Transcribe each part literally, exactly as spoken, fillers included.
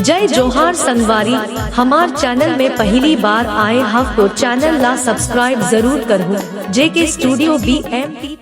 जय जोहार संगवारी, हमार चैनल में पहली बार आए हव तो चैनल ला सब्सक्राइब जरूर करहू। जेके स्टूडियो बी एम टी।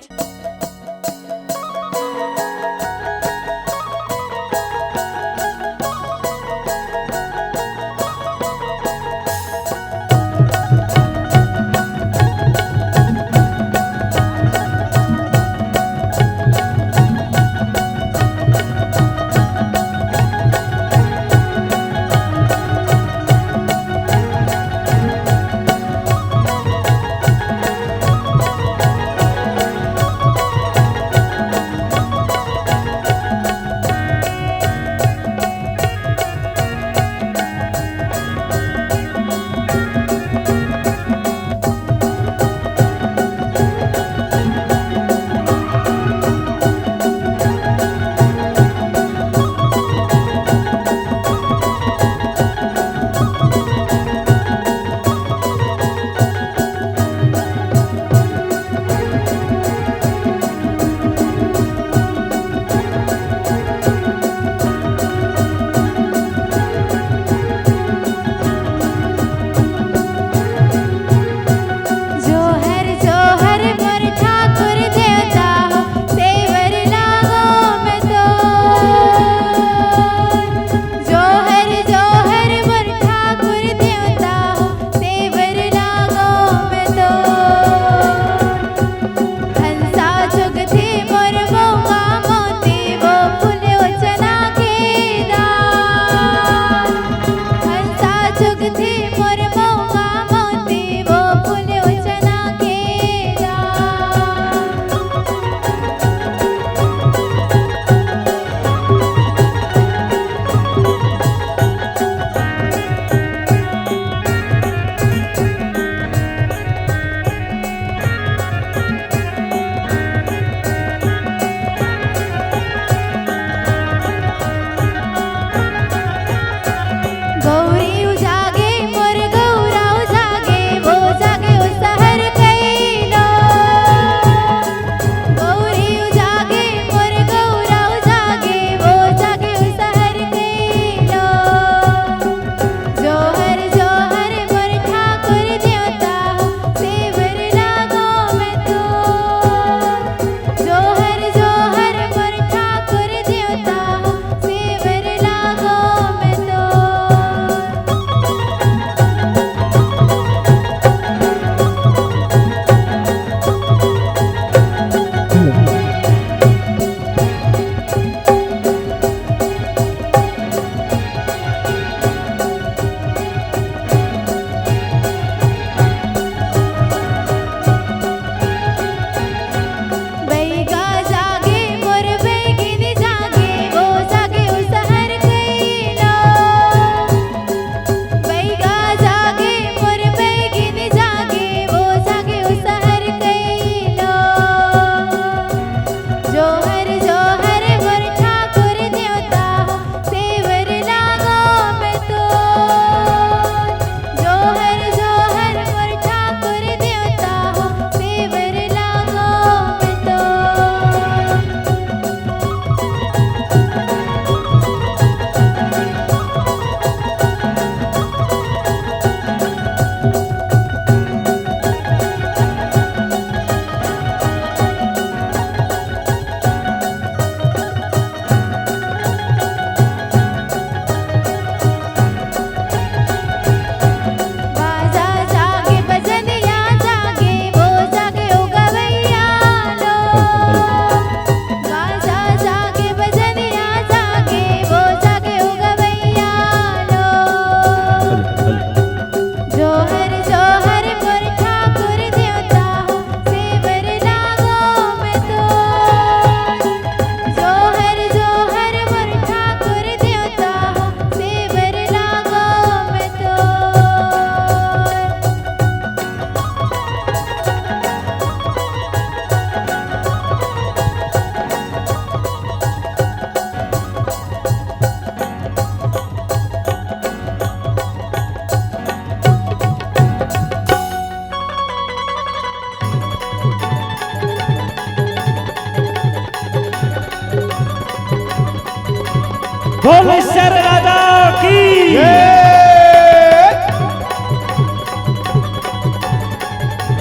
बोल शेर राजा की।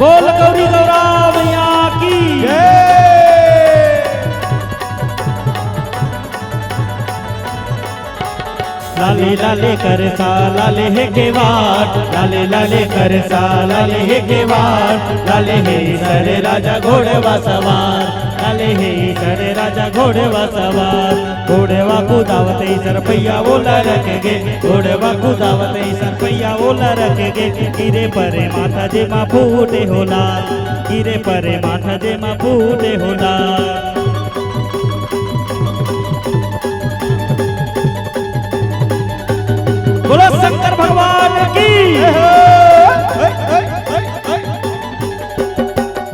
बोल गौरी गौरा मैया की। लाले लाले करसा लाले हे केवाड़, लाले लाले करसा लाले हे केवाड़, लाले हे सर राजा घोड़वा सवार, लाले हे सर राजा घोड़वा सवार। घोड़वा कुदावत ईसर पैया ओला रख गे, घोड़वा कुदावत ईसर पैया ओला रख गे। गिरे परे माथा जेमा फूटे हो लाल, गिरे परे माथा जेमा फूटे हो लाल। बोलो शंकर भगवान की।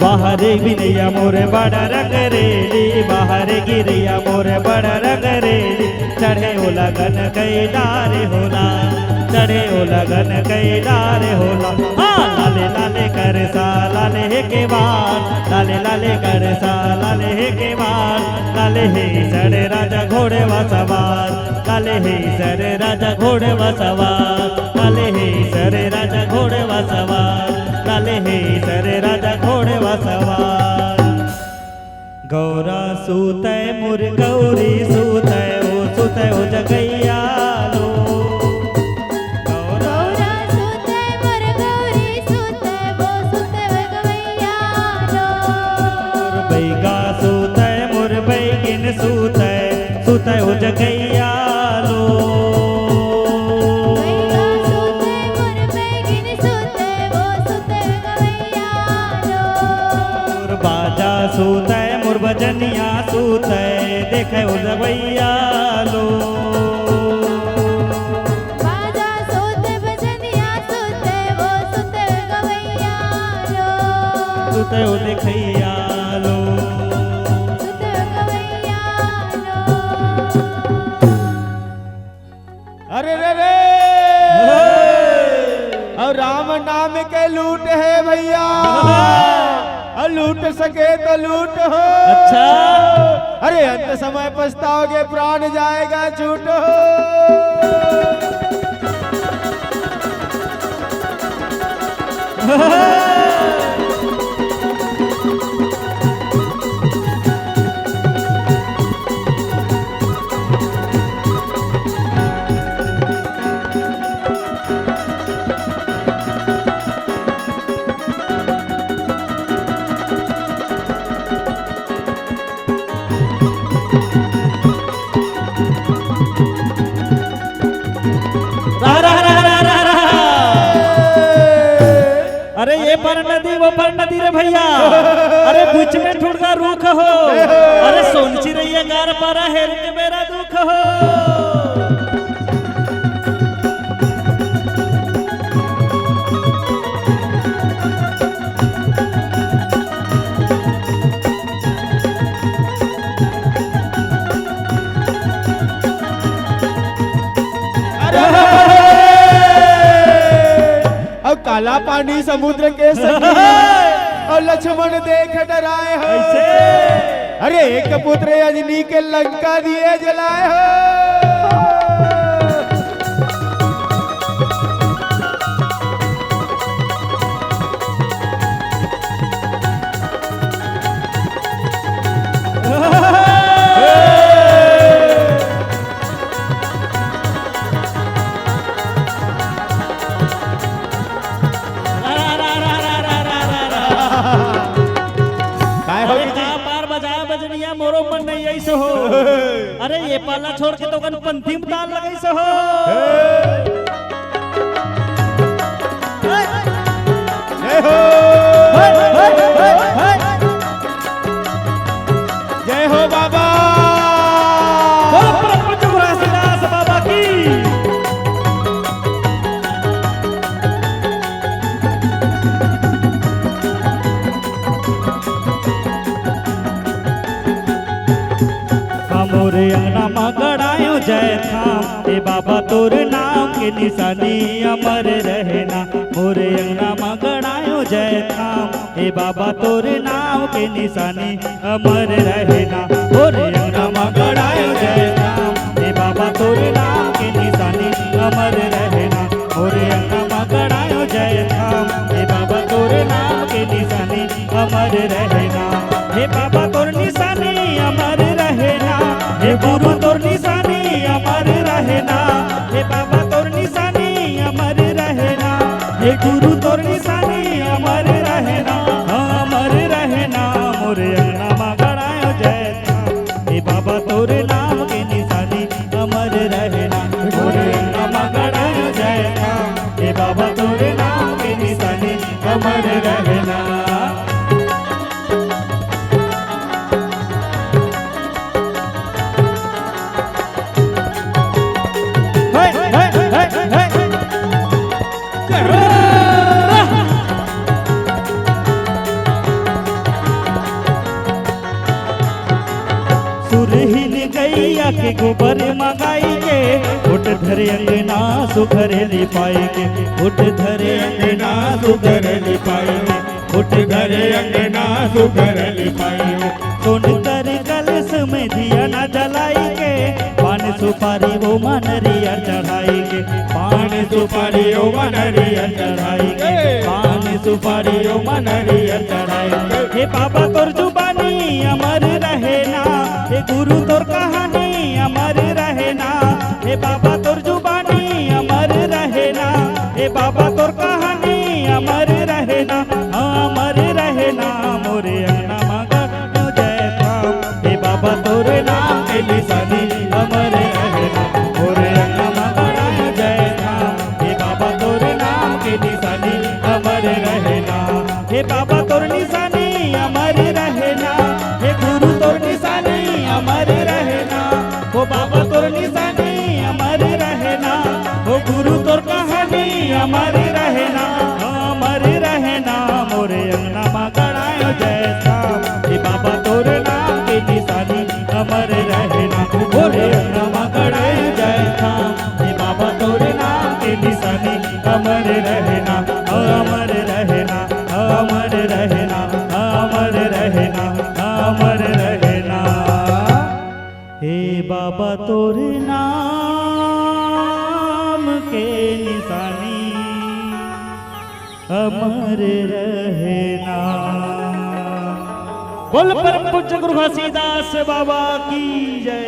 वाह रे बिनैया मोर बड़ रंग रेली, वाह रे गिरैया मोर बड़ रंग रेली। चढ़े ओ लगन कई डारे हो लाल, चढ़े ओ लगन कई डारे हो लाल। हाँ, लाले लाले करसा लाले हे केवाड़, लाले लाले करसा लाले हे केवाड़, लाले हे सर राजा घोड़वा सवार, लाले हे सर राजा घोड़वा सवार, लाले हे सर राजा घोड़वा सवार, लाले हे सर राजा घोड़वा सवार। गौरा सुतय मोर गौरी सुतय, ओ सुतय ओ जगैया लो। गौरा गौरा सुतय मोर गौरी सुतय, ओ सुतय ओ गवैया लो। बैगा सुतय मोर बैगिन सुतय, सुतय ओ जगैया लो। बैगा सुतय मोर बैगिन सुतय, ओ सुतय ओ गवैया लो। मोर बाजा सुतय मोर बजनिया सुतय, देखय ओ जगैया लो। बाजा सुतय बजनिया सुतय, ओ सुतय ओ गवैया लो। सुतय ओ देखैया लो। सुतय ओ गवैया लो। अरे रे रे। और राम नाम के लूट हे भैया। और लूट सके तो लूट हो। अच्छा। अरे अंत समय पछताओगे, प्राण जाएगा छूट हो। रहा, रहा, रहा, रहा, रहा, रहा। अरे ये पर नदी, वो पर नदी रे भैया। अरे बीच में ठुड़गा रुख हो। अरे सोन चिरैया गार पारा हेर के बेरा दुख हो। अरे! अउ काला पानी समुद्र के संगी, अउ लक्ष्मण देख डराए हो। कैसे? अरे एक पुत्र अंजनी के लंका दिए जलाए हो। काय हो अरे जी? का पार बजाया बजनिया, मोरो मन नहीं ऐसे हो। अरे ये पाला छोड़ के तो कन पंथी में ताल लगाइस हो। जय हो। जय हो बाबा। बोलो परम पूज्य गुरु घासीदास बाबा की। मोरे अंगना म गड़ायो जय थाम, ए बाबा तोर नाम के निशानी अमर रहना। मोरे अंगना म गड़ायो जय थाम, ए बाबा तोर नाम के निशानी अमर रहना। मोरे अंगना म गड़ायो जय थाम, ए बाबा तोर रहना। हे बाबा तोर निशानी अमर रहना, हे गुरु तोर निशानी अमर रहना, हे बाबा तोर निशानी अमर रहना, हे गुरु तोर निशानी अमर रहना, अमर रहना। मोरे अंगना मा गड़ायो जय राम, हे बाबा तोर नाम के निशानी अमर रहना। मोरे अंगना मा गड़ायो जय राम, हे बाबा तोर नाम के निशानी अमर रहना। हे, हे, हे, हे। सुरहीन गैया के गोबर मंगाई के, उठ धरे अंगना सुघर लिपाई के, उठ धरे अंगना सुघर लिपाई के, उठ धरे अंगना सुघर लिपाई के। सोन कर कलश में दिया ना जलाई के, पान सुपारी वो मनरियर चढ़ाई के, पान सुपारी वो मनरियर चढ़ाई के, पान सुपारी वो मनरियर चढ़ाई के। हे बाबा तोर जुबानी अमर रहना, हे गुरु तोर कहानी अमर रहना, हे बाबा तोर जुबानी अमर रहना, हे बाबा तोर कहानी अमर रहना, अमर रहना। मोरे अंगना मा गड़ायो जय राम, हे बाबा तोर नाम के निशानी अमर रहना। मोरे अंगना मा गड़ायो जय राम, हे बाबा तोर नाम के निशानी अमर रहना। हे बाबा तोर निशानी अमर रहना, हे गुरु तोर निशानी अमर रहना। हो बाबा तोर निशानी अमर रहना, हो गुरु तोर कहानी अमर रहना, अमर रहना। मोरे अंगना मा गड़ायो जय राम, हे बाबा तोर नाम के निशानी अमर रहना। मोरे अंगना मा गड़ायो जय राम, हे बाबा तोर नाम के निशानी अमर रहना, अमर रहना, अमर रहना, अमर रहना, अमर रहना। हे बाबा तोर नाम के निशानी अमर रहना। बोल परम पूज्य गुरु घासीदास बाबा की जय।